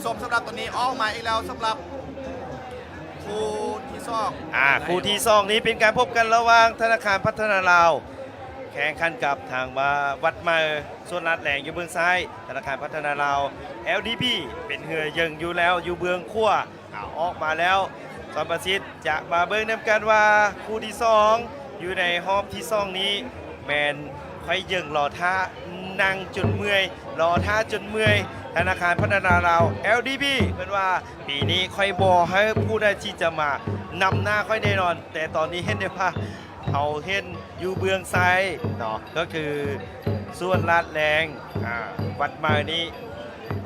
ສົມ ສຳລັບຕອນນີ້ອອກມາອີກແລ້ວ ສຳລັບຄູ່ທີສອງ ອ່າ ຄູ່ທີສອງນີ້ເປັນການພົບກັນລະຫວ່າງທະນາຄານພັດທະນາລາວ ແຂ່ງຂັນກັບທາງວ່າວັດໃໝ່ສວນລາດແລງຢູ່ເບື້ອງຊ້າຍ ທະນາຄານພັດທະນາລາວ ແອລດີບີ ເປັນເຮືອເຢິງຢູ່ແລ້ວ ຢູ່ເບື້ອງຂວາ ອາ ອອກມາແລ້ວ ສອນປະສິດ ຈະມາເບິ່ງນຳກັນວ່າຄູ່ທີສອງ ຢູ່ໃນຮອບທີສອງນີ້ ແມ່ນຂ້ອຍເຢິງລໍຖ້າ ນັ່ງຈົນເມື່ອຍ ລໍຖ້າຈົນເມື່ອຍ ທະນາຄານພັດທະນາລາວ ແອລດີບີ ເພິ່ນວ່າ ປີນີ້ຂ້ອຍບໍ່ໃຫ້ຜູ້ໃດທີ່ຈະມານຳໜ້າຂ້ອຍແນ່ນອນ ແຕ່ຕອນນີ້ເຫັນໄດ້ວ່າ ເຮົາເຫັນຢູ່ເບື້ອງຊ້າຍເນາະ ກໍຄືສວນລາດແລງ ອ່າ ວັດໃໝ່ນີ້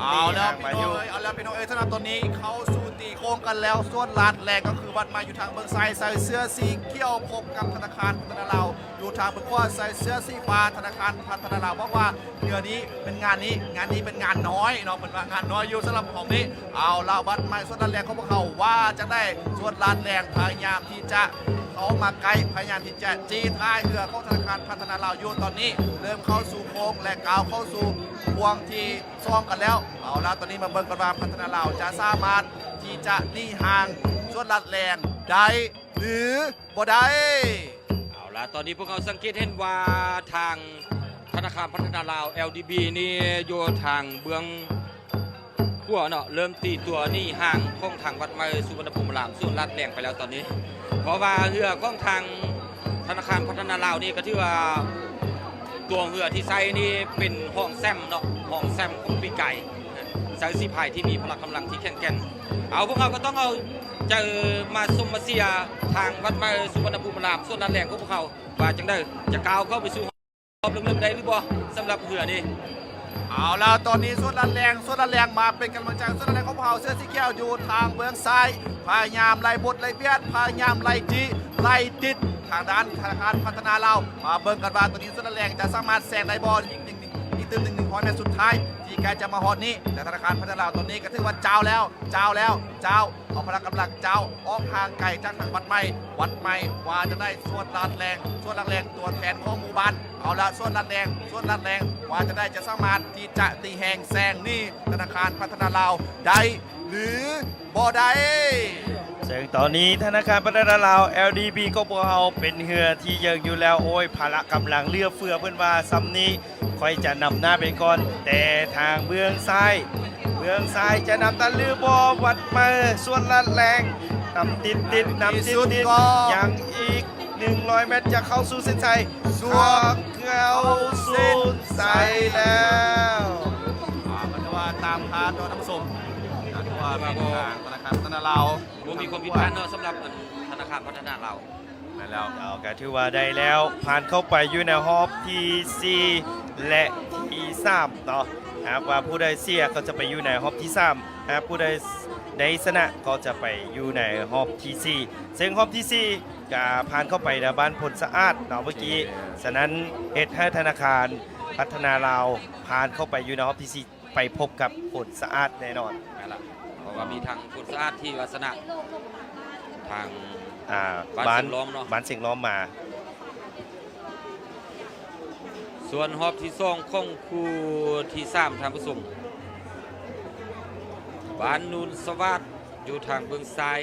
ເອົາແລ້ວພີ່ນ້ອງເອີຍ ເອົາແລ້ວພີ່ນ້ອງເອີຍ ສຳລັບຕອນນີ້ເຂົ້າສູ່ຕີໂຄ້ງກັນແລ້ວ ສວນລາດແລງກໍຄືວັດໃໝ່ຢູ່ທາງເບື້ອງຊ້າຍ ໃສ່ເສື້ອສີຂຽວ ພົບກັບທະນາຄານພັດທະນາລາວ ຢູ່ທາງເບື້ອງຂວາ ໃສ່ເສື້ອສີຟ້າ ທະນາຄານພັດທະນາລາວ ບອກວ່າເທື່ອນີ້ເປັນງານນີ້ ງານນີ້ເປັນງານນ້ອຍເນາະ ເພິ່ນວ່າງານນ້ອຍຢູ່ສຳລັບຂອງນີ້ ເອົາລະ ວັດໃໝ່ສວນລາດແລງຂອງພວກເຮົາວ່າຈັ່ງໃດ ສວນລາດແລງພະຍາຍາມທີ່ຈະເຂົ້າມາໃກ້ ພະຍາຍາມທີ່ຈະຈີ້ທ້າຍເຮືອຂອງທະນາຄານພັດທະນາລາວຢູ່ ຕອນນີ້ເລີ່ມເຂົ້າສູ່ໂຄ້ງ ແລະ ກ້າວເຂົ້າສູ່ຫ່ວງທີ ສອງກັນແລ້ວ ເອົາລະ ຕອນນີ້ມາເບິ່ງກັນວ່າພັດທະນາລາວຈະສາມາດທີ່ຈະໜີຫ່າງສວນລາດແລງໄດ້ຫຼືບໍ່ໄດ້. ເອົາລະ ຕອນນີ້ພວກເຮົາສັງເກດເຫັນວ່າທາງທະນາຄານພັດທະນາລາວ ແອລດີບີ ນີ້ຢູ່ທາງເບື້ອງຂວາເນາະ ເລີ່ມຕີຕົວໜີຫ່າງຂອງທາງວັດໃໝ່ສຸວັນນະພູມາລາມ ສວນລາດແລງໄປແລ້ວຕອນນີ້ ເພາະວ່າເຮືອຂອງທາງທະນາຄານພັດທະນາລາວນີ້ກໍຖືວ່າ ຕົວເຮືອທີ່ໃຊ້ນີ້ເປັນຮອງແຊ້ມເນາະ ຮອງແຊ້ມຂອງປີກາຍ ໃຊ້ສີພາຍທີ່ມີພະລະກຳລັງທີ່ແຂງແກ່ນ ເອົາ ພວກເຮົາກໍຕ້ອງເອົາໃຈມາຊົມມາເຊຍທາງວັດໃໝ່ສຸວັນນະພູມາລາມ ສວນລາດແລງຂອງພວກເຮົາວ່າຈັ່ງໃດ ຈະກ້າວເຂົ້າໄປສູ່ຮອບເລິກໆໄດ້ຫຼືບໍ່ ສຳລັບເຮືອນີ້. ເອົາລະ ຕອນນີ້ສວນລາດແລງ ສວນລາດແລງມາເປັນກຳລັງໃຈ ສວນລາດແລງຂອງພວກເຮົາ ເສື້ອສີຂຽວຢູ່ທາງເບື້ອງຊ້າຍ ພະຍາຍາມໄລ່ບົດໄລ່ບຽດ ພະຍາຍາມໄລ່ຈີ້ ໄລ່ຕິດທາງດ້ານທະນາຄານພັດທະນາລາວ ມາເບິ່ງກັນວ່າຕອນນີ້ສວນລາດແລງຈະສາມາດແຊງໄດ້ບໍ່ ອີກໜຶ່ງ ອີກຕື່ມໜຶ່ງ ໜຶ່ງຮ້ອຍແມັດສຸດທ້າຍທີ່ໃກ້ຈະມາຮອດນີ້ ແຕ່ທະນາຄານພັດທະນາລາວຕອນນີ້ກໍຖືວ່າຈາວແລ້ວ ຈາວແລ້ວ ຈາວ ເອົາພະລະກຳລັງຈາວອອກຫ່າງໄກຈາກທາງວັດໃໝ່ ວັດໃໝ່ວ່າຈັ່ງໃດ ສວນລາດແລງ ສວນລາດແລງຕົວແທນຂອງໝູ່ບ້ານ ເອົາລະ ສວນລາດແລງ ສວນລາດແລງວ່າຈັ່ງໃດ ຈະສາມາດທີ່ຈະຕີແຮງແຊງໜີທະນາຄານພັດທະນາລາວໄດ້ ຫຼືບໍ່ໄດ້. ເຊິ່ງຕອນນີ້ທະນາຄານພັດທະນາລາວ ແອລດີບີ ຂອງພວກເຮົາເປັນເຮືອທີ່ເຢິງຢູ່ແລ້ວ ໂອ້ຍ ພະລະກຳລັງເຫຼືອເຟືອ ເພິ່ນວ່າສ່ຳນີ້ຂ້ອຍຈະນຳໜ້າໄປກ່ອນ ແຕ່ທາງເບື້ອງຊ້າຍ ເບື້ອງຊ້າຍຈະນຳທັນຫຼືບໍ່ ວັດໃໝ່ສວນລາດແລງ ນຳຕິດໆ ນຳຕິດໆ ຍັງອີກ ໜຶ່ງຮ້ອຍແມັດຈະເຂົ້າສູ່ເສັ້ນໄຊ ສວນເຂົ້າສູ່ເສັ້ນໄຊແລ້ວ. ອ່າ ມັນວ່າຕາມຄາດເນາະທ່ານຜູ້ຊົມ ຖືວ່າເປັນທາງທະນາຄານພັດທະນາລາວ ບໍ່ມີຄວາມຜິດພາດເນາະ ສຳລັບອັນທະນາຄານພັດທະນາລາວ ແມ່ນແລ້ວ ເຈົ້າ ກໍຖືວ່າໄດ້ແລ້ວ ຜ່ານເຂົ້າໄປຢູ່ໃນຮອບທີສີ່ ແລະ ທີສາມເນາະ ຫາກວ່າຜູ້ໃດເສຍກໍຈະໄປຢູ່ໃນຮອບທີສາມ ຫາກຜູ້ໃດ ໃດຊະນະກໍຈະໄປຢູ່ໃນຮອບທີສີ່ ເຊິ່ງຮອບທີສີ່ ກະຜ່ານເຂົ້າໄປນະບ້ານໂພນສະອາດເນາະເມື່ອກີ້ ສະນັ້ນເຮັດໃຫ້ທະນາຄານພັດທະນາລາວຜ່ານເຂົ້າໄປຢູ່ໃນຮອບທີສີ່ ໄປພົບກັບໂພນສະອາດແນ່ນອນ ແມ່ນລະ ເພາະວ່າມີທາງໂພນສະອາດທີ່ວ່າຊະນະທາງ ອ່າ ບ້ານ ບ້ານເສັງລ້ອມເນາະ ບ້ານເສັງລ້ອມມາ. ສ່ວນຮອບທີສອງຂອງຄູ່ທີສາມ ທ່ານຜູ້ຊົມ ບ້ານນູນສະຫວາດ ຢູ່ທາງເບື້ອງຊ້າຍ